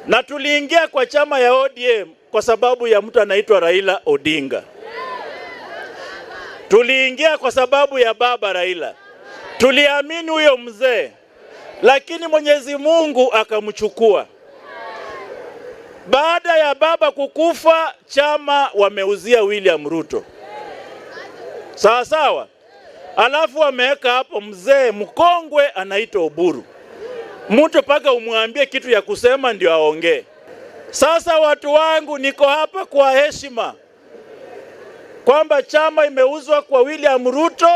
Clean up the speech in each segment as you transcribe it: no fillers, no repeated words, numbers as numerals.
Na tuliingia kwa chama ya ODM kwa sababu ya mtu anaitwa Raila Odinga. Tuliingia kwa sababu ya baba Raila. Tuliamini huyo mzee, lakini Mwenyezi Mungu akamchukua. Baada ya baba kukufa, chama wameuzia William Ruto, sawa sawa. Alafu wameweka hapo mzee mkongwe anaitwa Oburu, mtu mpaka umwambie kitu ya kusema ndio aongee. Sasa watu wangu, niko hapa kwa heshima kwamba chama imeuzwa kwa William Ruto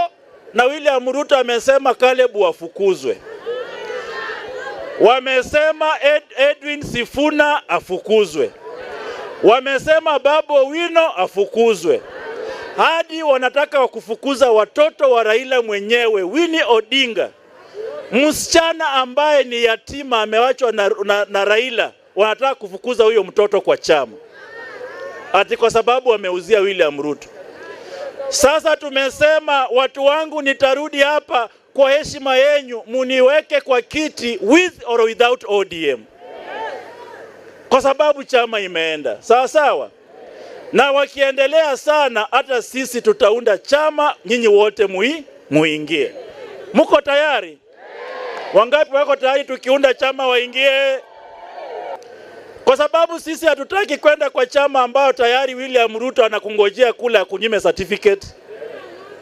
na William Ruto amesema Caleb afukuzwe. Wamesema Edwin Sifuna afukuzwe. Wamesema Babu Owino afukuzwe. Hadi wanataka wakufukuza watoto wa Raila mwenyewe, Winnie Odinga, msichana ambaye ni yatima amewachwa na Raila, wanataka kufukuza huyo mtoto kwa chama ati kwa sababu wameuzia William Ruto. Sasa tumesema watu wangu, nitarudi hapa kwa heshima yenyu, muniweke kwa kiti with or without ODM, kwa sababu chama imeenda sawa sawa, na wakiendelea sana, hata sisi tutaunda chama, nyinyi wote muingie. Muko tayari? Wangapi wako tayari tukiunda chama waingie? Kwa sababu sisi hatutaki kwenda kwa chama ambayo tayari William Ruto anakungojea kule akunyime certificate.